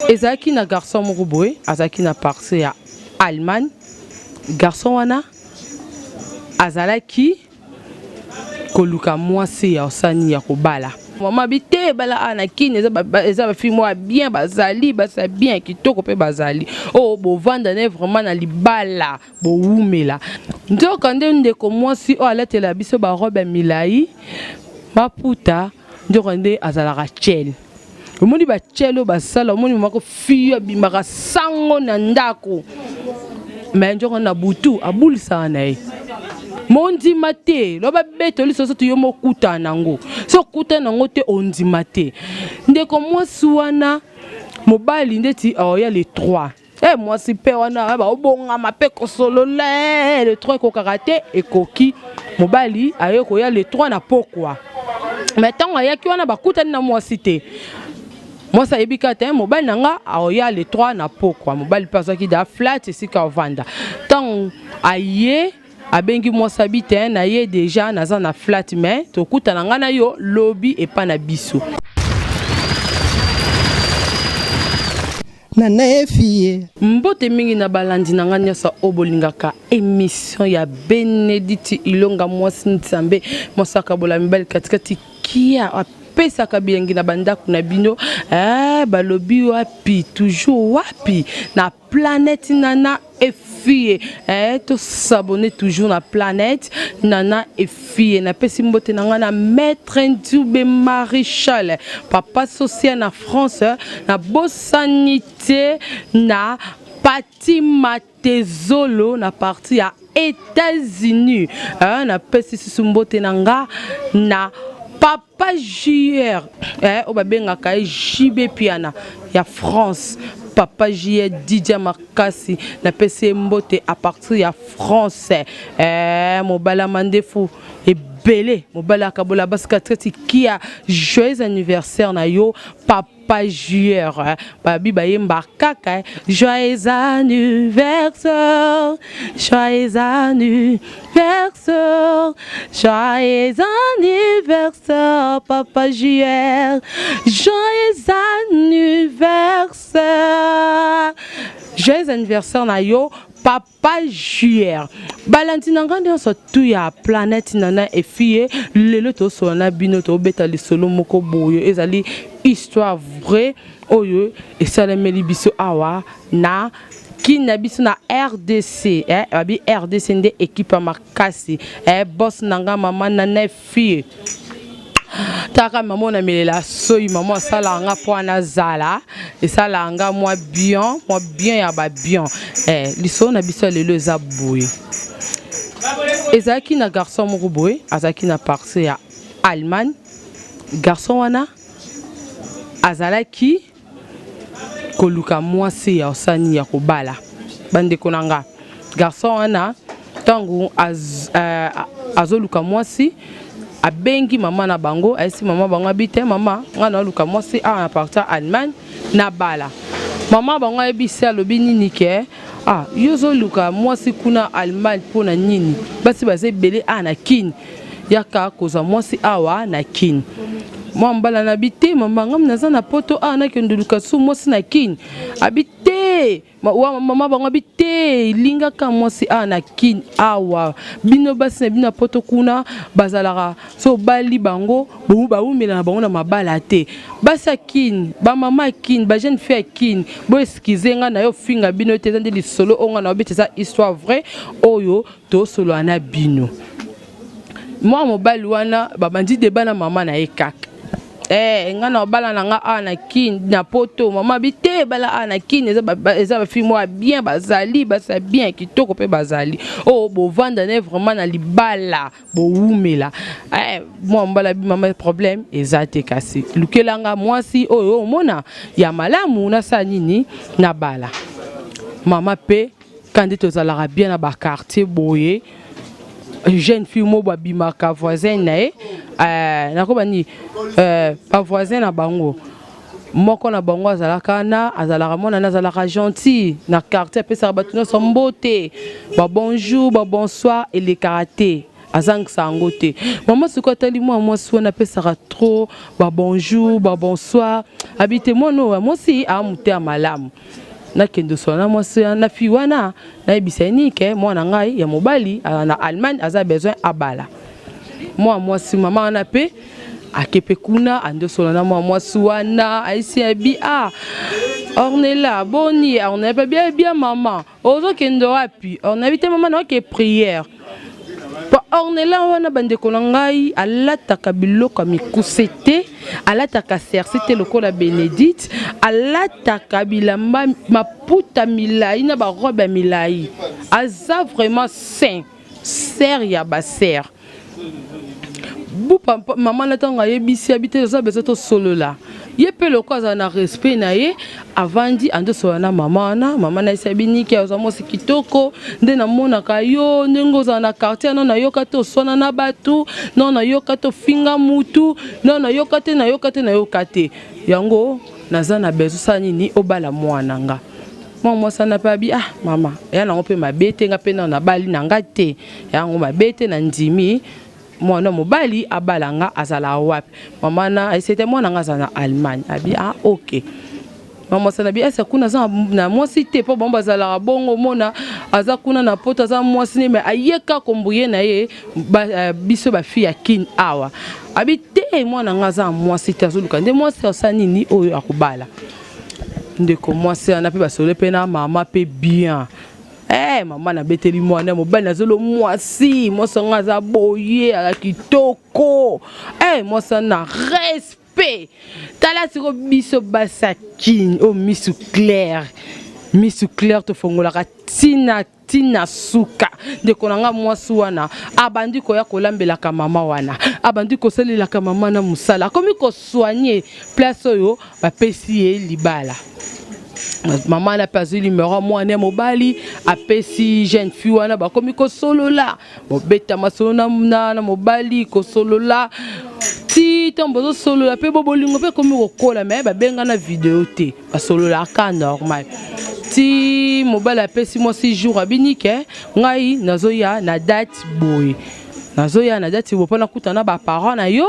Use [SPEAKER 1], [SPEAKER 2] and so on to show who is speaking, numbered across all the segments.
[SPEAKER 1] Ezalaki na garçon moko boye azalaki na partie ya Allemagne. Garçon wana azalaki koluka mwasi ya osani ya kobala. Mama bi te bala awa na Kin eza ba eza ba fille moko ya bien bazali basi ya bien kitoko pe bazali. Oyo bovanda naye vraiment na libala bowumela. Nzoka nde ndeko mwasi oyo alatela biso ba robe ya milayi maputa nzoka nde azalaka tshel. Omoni ba tshel oyo basala omoni mama ko fille abimaka sango na ndako mais nzoka na butu abulisaka na ye mondima te loba beto liso soki yo mokutana nango so okutana nango te ondima te ndeko mwasi wana mobali ndeti aoya le 3 Eh, mwasi mpe wana eh, baobongama mpe kosolola eh, le 3 ekokaka te ekoki mobali aye koya le 3 na pokwa me ntango ayaki wana bakutani na mwasi te mwasi ayebi kaka te mobali na nga aoya le 3 na pokwa mobali mpe azwaki da flat esika ovanda ntango aye abengi mwasi abi te na ye deja naza na flat mais tokutana nga na yo lobi epa na biso.
[SPEAKER 2] Nana efie.
[SPEAKER 1] Mbote mingi na balandi na nga nyonso oyo bolingaka emission ya Benedicte Ilonga mwasi Nzambe mwasi akabola mibali katikati kia apesaka bilengi na bandako na bino eh, balobi wapi toujours wapi na Planète Nana Efie eh, to s'abonner toujours na Planète Nana Efie. Napesi mbote na nga na Maître Nzube Maréchal, papa social na France, na bosani te na Pati Matezolo na partie ya Etats-Unis. Eh, napesi susu mbote na nga na Papa JR eh, oyo babengaka ye JB Piana ya France. Papa JR Didia Makasi napesi ye mbote à partir ya France. Eh, mobala mandefu ebele mobali akabola basi katikati kia joyeux anniversaire na yo papa pas joueur hein. Babi bayemba kaka joyeux anniversaire, joyeux anniversaire, joyeux anniversaire papa joueur, joyeux anniversaire, joyeux anniversaire na yo papa Pas JR. Balandi na nga nyonso tu ya planète nana efie lelo tosola na bino tobeta lisolo moko boye ezali histoire vraie oyo esalemeli biso awa na kin na biso na RDC eh, babi RDC nde ekipe ya makasi eh, boss na nga mama nana efie taka mama na melela soyi mama asalaka nga mpo nazala esalaka nga mwa bien mwa bien ya ba bien eh, lisolo na biso ya lelo eza boye ezalaki na garçon moko boye azalaki na partie ya Allemagne garçon wana azalaki koluka mwasi ya osani ya kobala bandeko na nga garçon wana ntango az, uh, azoluka mwasi abengi mama na bango ayesi mama bango abi te mama ngai naoluka mwasi awa na partir Allemagne nabala mama bango ayebisi alobi nini ke ah yo ozoluka mwasi kuna Allemagne mpo na nini basi baza ebele awa na Kin yaka kozwa mwasi awa na Kin mwa mbala na bi te mama ngam naza na poto awa nakende luka su mwasi na Kin abi te mama bango abi te lingaka mwasi awa na Kin awa bino basi na bino ya poto kuna bazalaka so obali bango bawumela na bango na mabala te basi ya Kin bamama ya Kin ba jeune fille ya Kin bo excuse nga na yo finga bino te eza nde lisolo oyo nga na obeta eza histoire vraie oyo tosolola na bino mwa mobali wana babandi deba na mama na ye kaka Eh, nga na obala na nga awa na kin na poto mama bi te bala awa na kin eza eza ba fille moko ya bien bazali basi ya bien kitoko mpe bazali oyo oh, bovanda ne vraiment na libala bowumela eh, mwa mobali abi mama problème eza te kasi lukela nga mwasi oyo omona ya malamu nasala nini na bala mama mpe Kandi tozalaka bien na ba quartier boye jeune fille moko babimaka voisin na ye euh, nakoba nini euh, ba voisin na bango moko na bango azalaka na azalaka mwana na azalaka gentil na quartier apesaka bato nyonso mbote ba bonjour ba bonsoir elekaka te. Azangisa yango te. Mama sikoyo atali mwana mwasi wana apesaka trop ba bonjour, ba bonsoir. Abi te mwana oyo ya mwasi a motema malamu. Nakende osola na mwasi wana, na fille wana, nayebisa ye nini ke mwana ngai ya mobali na Allemagne aza besoin abala. Mwana mwasi mama wana pe ake pe kuna andosola na mwana mwasi wana ayisi abi ah Ornella boni Ornella pe bien bien maman ozokende wapi Ornella te maman na oke prière po Ornella wana bandeko na ngai alataka biloko ya mikuse te alataka sersi te lokola Benedicte alataka bilamba maputa milai na ba robe ya milai aza vraiment saint sœur ya ba sœur bupa mama na ntango ayebisi abi te oza besoin tosolola ye mpe loko azala na respect na ye avandi andi osolola na mama wana mama na yesi abi niki oza mwasi kitoko nde namonaka yo ndenge ozala na quartier no nayoka te oswana na bato no nayoka te ofinga mutu no nayoka te nayoka te nayoka te yango naza na besoin osala nini obala mwana nga Mwa mwasi wana mpe abi ah mama ya nango mpe mabe te nga mpe nano nabali na nga te ya yango mabe te na ndimi mwana mobali abala nga azala wapi mama na esete mwana nga azala na Allemagne abi ah ok mama mwasi wana abi ese kuna aza na mwasi te mpo bango bazalaka bongo omona aza kuna na poto aza mwasi ne me aye kaka kombuye na ye ba, uh, biso bafille ya kin awa abi te mwana nga aza na mwasi te azoluka nde mwasi asala nini oyo akobala Ndeko mwasi wana pe basolo pe na mama pe bien. Eh mama nabeteli mwana mobali nazolo mwasi mwasi yango aza boye aza kitoko eh mwasi wana respect tala siko biso basi ya kin oyo misu claire misu claire tofongolaka ntina Ti na suka, ndeko na nga mwasi wana abandi koya kolambelaka mama wana, abandi kosalelaka mama na mosala, akomi ko soigner place oyo bapesi ye libala. Mama wana pe azwi numero ya mwana ya mobali, apesi jeune fille wana, bakomi kosolola, bobeta masolo na, na, na mobali, kosolola ti ntango bozosolola pe bo bolingo pe ekomi kokola, mais babengana video te. Basololaka normal ti mobali apesi mwasi jour abini ke ngai nazoya na date boye nazoya na date boye mpo nakuta na baparent na yo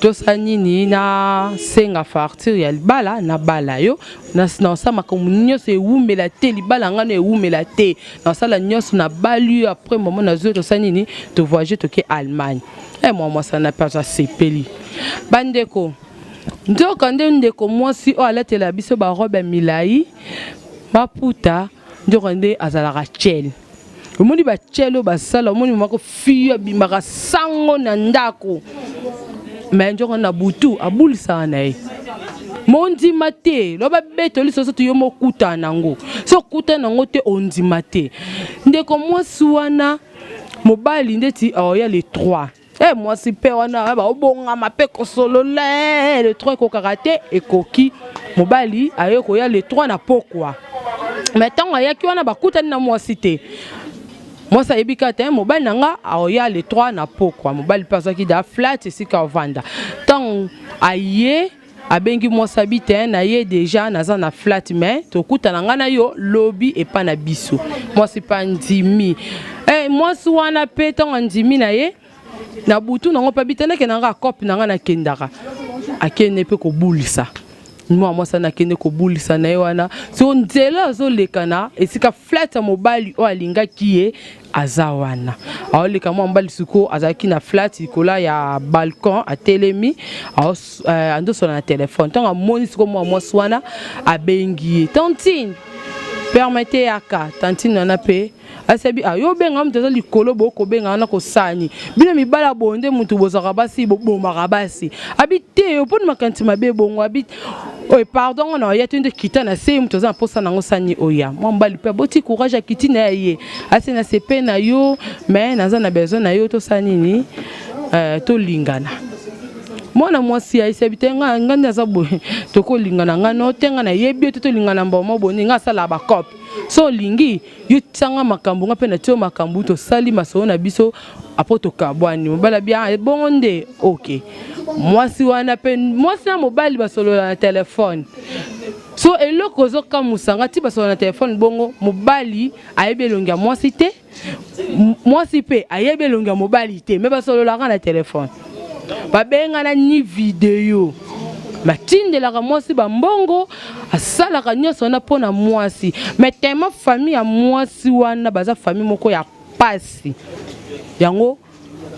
[SPEAKER 1] tosala nini nasenga farture ya libala nabala yo nasala makambo nyonso ewumela te libala ngai no ewumela te nasala nyonso nabali yo après moment nazwi tosala nini tovoyage toke Allemagne e mwa mwasi wana mpe aza sepeli bandeko Nzoka nde ndeko mwasi oyo alatela biso ba robe ya milayi, maputa, nzoka nde azalaka tshel. Omoni ba tshel oyo basala, omoni mama ko fille abimaka sango na ndako. Mais nzoka na butu abulisaka na ye. Mondima te, loba beto liso soki yo mokutana nango. Soki okutana nango te ondima te. Ndeko mwasi wana mobali ndeti aoya le 3. Eh mwasi mpe wana eh, baobongama mpe kosolola eh, le 3 ekokaka te ekoki mobali aye koya le 3 na pokwa me ntango ayaki wana bakutani na mwasi te mwasi ayebi kaka te mobali na nga aoya le 3 na pokwa mobali mpe azwaki da flat esika ovanda ntango aye Abengi mwasi abi te na ye deja naza na flat mais tokutana nga na yo lobi epa na biso. Mwasi pe andimi. Eh mwasi wana pe tango andimi na ye na butu nango pe abi te nakenda nga coop na nga nakendaka. Akende pe kobulisa. Mwa mwasi wana akende kobulisa na ye wana. So nzela azoleka na esika flat ya mobali oyo alingaki ye Aza wana aoleka mwa mobali sikoyo azalaki na flat likola ya balcon atelemi andosola na telefone ntango amoni sikoyo mwa mwasi wana abengi ye tantine permete yaka tantine wana mpe asabi ah, yo obenga moto aza likolo bokobenga wana kosani bino mibala boye nde moto bozalaka basi bobomaka basi abi te yo mponi makanisi mabe bongo abi Oye pardon nga na oya te nde kita na se moto aza na posa nango sani oya mwa mobali mpe aboti courage akiti na ye ase na sepe na yo mais naza na besoin na yo tosala nini euh, tolingana mwana mwasi ayesi abi te nga nga nde aza boye tokolingana nga no te nga nayebi yo te tolingana mboma boni nga asalaka bacope so olingi Yo tia nga makambo nga pe na tia yo makambo tosali masolo na biso apo tokabwani mobali abi ah ebongo nde ok mwasi wana pe mwasi na mobali basolola na telefone So eloko ozokamwisa nga, ti basola na telefone bongo, mobali ayebi elongi ya mwasi te, mwasi mpe ayebi elongi ya mobali te, me basololaka na telefone, babengana ni video, batindelaka mwasi bambongo, asalaka nyonso wana mpo na mwasi. Mais tellement famille ya mwasi wana baza famille moko ya pasi, yango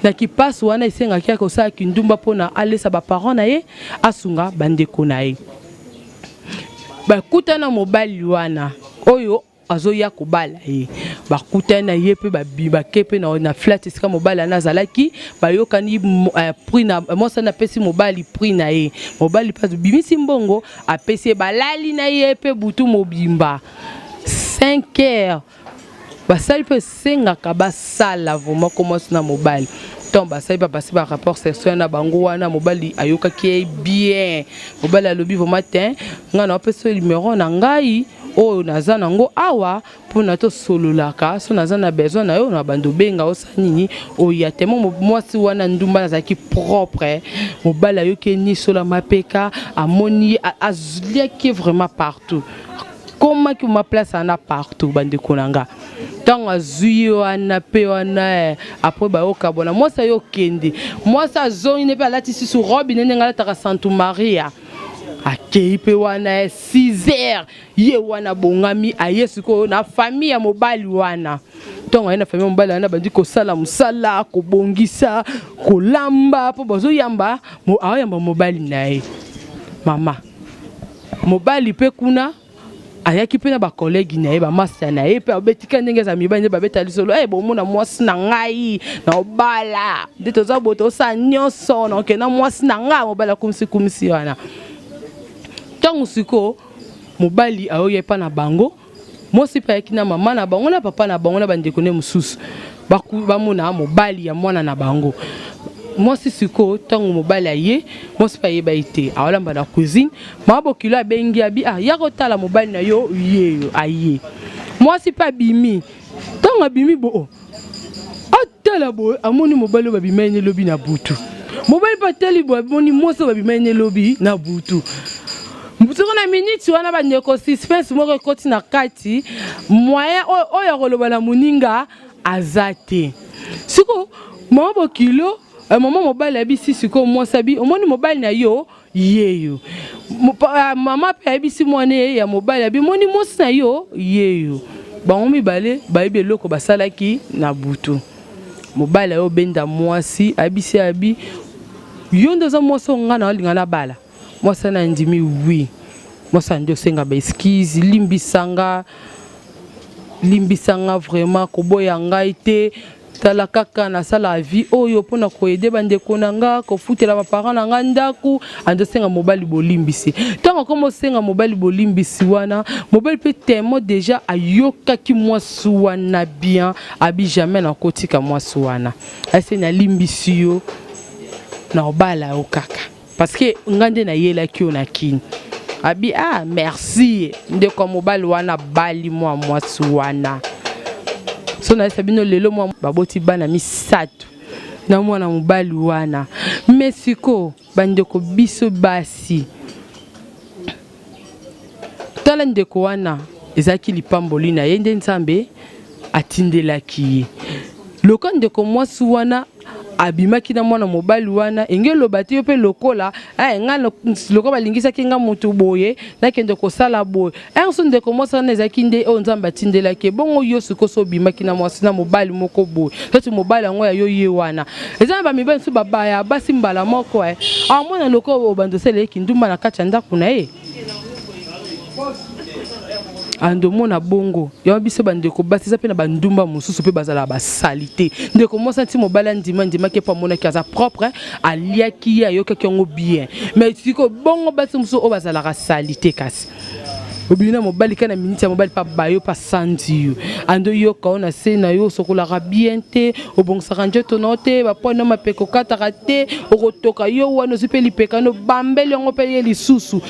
[SPEAKER 1] na kipasi wana esengaki kosala kindumba mpona alesa baparent na ye, asunga bandeko na ye. Bakutana mobali wana oyo azoya kobala ye, bakutani na ye mpe bake mpe na flat esika mobali wana azalaki. Bayokani prix na mwasi wana, apesi mobali prix na ye, mobali mpe abimisi mbongo, apesi ye. Balali na ye mpe butu mobimba, 5 heures basali mpe esengaka basala vraiment ko mwasi na mobali. Ntango basali, bapasi ba rapport sexuel na bango wana, mobali ayokaki ye bien. Mobali alobi vraiment te: "Ngai na opesa numéro na ngai oyo naza nango awa mpona tosololaka. So naza na besoin na yo, na bando obenga, osala nini, oya temo." Mwasi wana ndumba azalaki propre. Mobali ayoki enisola mapeka, amoni aliaki vraiment partout, komaki ma place wana partout. Bandeko na nga, ntango azwi ye wana mpe wana, après bayokabona. Mwasi aye okende, mwasi azongi nde mpe alati susu robe ne ndenge alataka Santu Maria. Akei mpe wana 6 heures, ye wana bongami, aye sikoyo na famille ya mobali wana. Ntongo aye na famille ya mobali wana, bandi kosala mosala, kobongisa, kolamba mpo bazoyamba, aoyamba mobali na ye. Mama mobali mpe kuna ayaki mpe na bacollègue na ye, bamaster na ye mpe abetika ndenge eza mibali nde babeta lisolo. E bomona mwasi na ngai na obala nde toza boye, tosala nyonso na okenda mwasi na ngai. Mobali akumisi wana. Ntango sikoyo mobali ayoya epa na bango, mwasi mpe ayaki na mama na bango, na papa na bango, na bandeko nde mosusu, bamona mobali ya mwana na bango. Mwasi sikoyo, ntango mobali aye, mwasi mpe ayeba ye te, aolamba na cuisine. Mama bokilo abengi, abi: "Ah, ya kotala mobali na yo." Yeyo aye, mwasi mpe abimi. Ntango abimi bo, atala boye, amoni mobali oyo babima ye lobi na butu. Mobali mpe atali boye, amoni mwasi oyo babima ye lobi na butu. Soko na miniti wana, bandeko, suspense moko ekoti na kati. Moyen oyo akoloba na moninga aza te. Siko mama bokilo, mama mobali ayebisi sikoyo mwasi, abi: "Omoni mobali na yo yeyo." Mama mpe ayebisi mwana ye ya mobali, abi: "Moni mwasi na yo yeyo." Bango mibale bayebi eloko basalaki na butu. Mobali ayo obenda mwasi, ayebisi, abi: "Yo nde oza mwasi oyo ngai na olinga na bala." Mwasi wana andimi wi. Mwasi andi osenga baexcuse: "Limbisanga, limbisanga vraiment, koboya ngai te. Tala kaka, nasala vie oyo mpona koaider bandeko na nga, kofutela baparent na nga ndako." Andi osenga mobali bolimbisi. Ntango akoma osenga mobali bolimbisi wana, mobali mpe temo déjà ayokaki mwasi wana bien, abi: "Jamais nakotika mwasi wana. Ase nalimbisi yo, na obala yo kaka parce que nga nde nayelaki yo na kini." Abi: "Ah, merci." Ndeko ya mobali wana bali mwa mwasi wana. So nayesa bino, lelo mwa baboti bana misato na mwana mobali wana. Me siko bandeko, biso basi, tala ndeko wana, ezalaki lipamboli na ye nde Nzambe atindelaki ye. Loka ndeko mwasi wana abimaki na mwana mobali wana, enge eloba te yo mpe lokola nga lokola balingisaki nga motu boye, nakende kosala boye. So ndeko mwasi wana ezalaki nde oyo Nzambe atindelaki. Bongo yo sikoyo, so obimaki na mwasi na mobali moko boye, toti mobali yango ya yo ye wana, eza na bamibali mosusu babaya basi mbala moko. Amona lokola obanda osala ye kindumba na kati ya ndako na ye, andomona bongo. Yango biso bandeko basi, eza mpe na bandumba mosusu mpe bazalaka basali te. Ndeko mwasi nti mobali andima, andimaki mpo amonaki aza propre, aliaki ye, ayokaki yango bien. Mais sikoyo bongo basi mosusu oyo bazalaka sali te, kasi obimi na mobali ka na miniti ya mobali mpe abayo mpe asandi yo, ando yoka o na se na yo, osokolaka bien te, obongisaka nzoto na yo te, bapoils na mapeka okataka te, okotoka yo wana, ozwi mpe lipeka no bambeli yango mpe ye lisusu,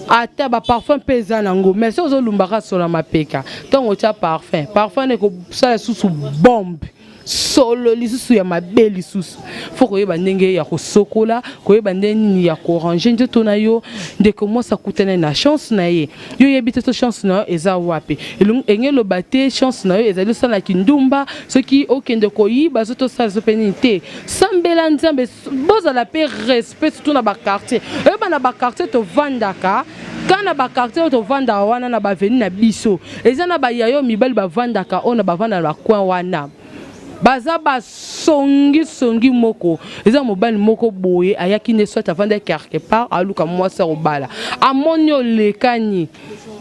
[SPEAKER 1] ata baparfum mpe eza nango. Mais soki ozolumbaka sola mapeka, ntango otya parfum, parfum na ekosala lisusu bombe. Solo lisusu ya mabe lisusu. Faut koyeba ndenge ya kosokola, koyeba ndenge nini ya koranger nzoto na yo. Ndeko mwasi akutani na chance na ye. Yo oyebi te so chance na yo eza wapi. Enge eloba te chance na yo ezali osala kindumba, soki okende koyiba, soki tosala so mpe nini te. Sambela Nzambe, bozala mpe respect, surtout na baquartier. Oyeba na baquartier tovandaka, ka na baquartier oyo tovandaka wana, na baavenue na biso, eza na bayayo mibali bavandaka oyo na bavanda na bacoin wana, baza basongisongi. Moko eza mobali moko boye, ayaki nde soit avandaki quelque part, aluka mwasi akobala, amoni olekani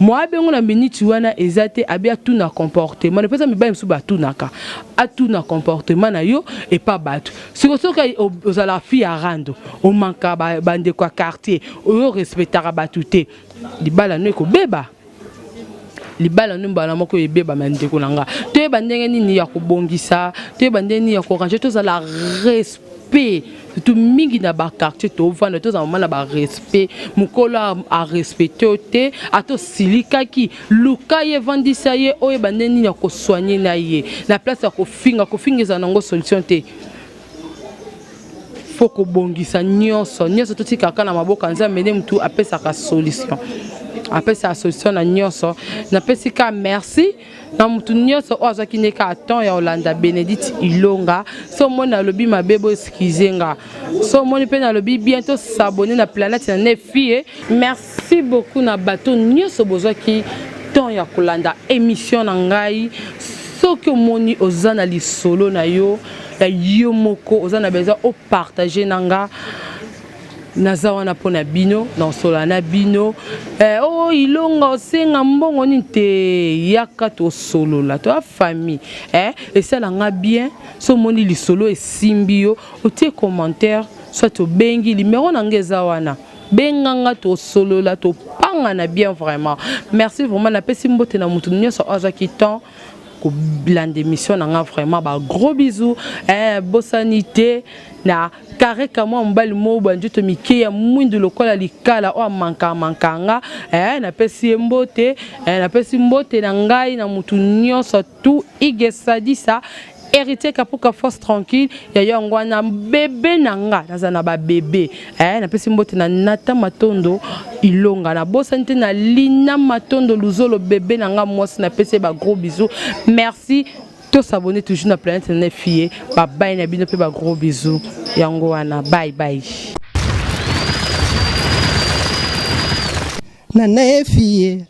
[SPEAKER 1] mo abengo na miniti wana eza te, abi atuna comportement. Mpe eza mibali mosusu batunaka, atuna comportement na yo epa bato. Siko soki ozala fille ya rando, omanka bandeko ya quartier oyo, respectaka bato te, libala no ekobeba, libala no mbala moko ebeba. Bandeko na nga, toyeba ndenge nini ya kobongisa, toyeba ndenge nini ya koranger, tozala respect, surtout mingi na baquartier tovanda, tozala mama na barespect. Mokolo arespecte yo te, ata osilikaki, luka ye, vandisa ye, oyeba ndenge nini ya kosoigner na ye na place ya kofinga. Kofinga ezala nango solution te. Faut kobongisa nyonso nyonso, totikaka na maboko ya Nzambe, nde motu apesaka solution, apesaka solution na nyonso. Napesi ka merci na motu nyonso oyo azwaki nde ka temps ya kolanda Bénédicte Ilonga. So omoni nalobi mabe, bo excuse nga. So omoni mpe nalobi bien, tos'abonner na Planète na Nefie. Merci beaucoup na bato nyonso bozwaki temps ya kolanda émission na ngai. Soki omoni oza na lisolo na yo ya yo moko, oza na besoin opartage na nga, naza wana mpo na bino, na osola na bino. Eh, o Ilonga, osenga mbongo nini te, yaka tosolola, toya famille. Eh, esalanga bien. So omoni lisolo esimbi yo, otie commentaire, soit obengi numéro na nga eza wana, benganga, tosolola, topangana bien. Vraiment merci, vraiment napesi mbote na motu nyonso oyo azwaki temps kolanda émission na nga. Vraiment ba gros bisous. Eh, bosani te na kareka mwa mobali moko banzoto mike ya mwindu lokola likala oyo amanka nga. Eh, napesi ye mbote. Eh, napesi mbote na ngai na motu nyonso tu igesadisa Héritier Kapuka, force tranquille ya yango wana, bebe na nga, naza na babebe. Eh, napesi mbote na Nata Matondo Ilonga, nabosani te na Lina Matondo Luzolo, bebe na nga mwasi, napesi ye bagros bisous. Merci, tos'abonner toujours na Planète na Fie. Babai na bino mpe bagros bisous yango wana. Bye bye.
[SPEAKER 2] Nana efie.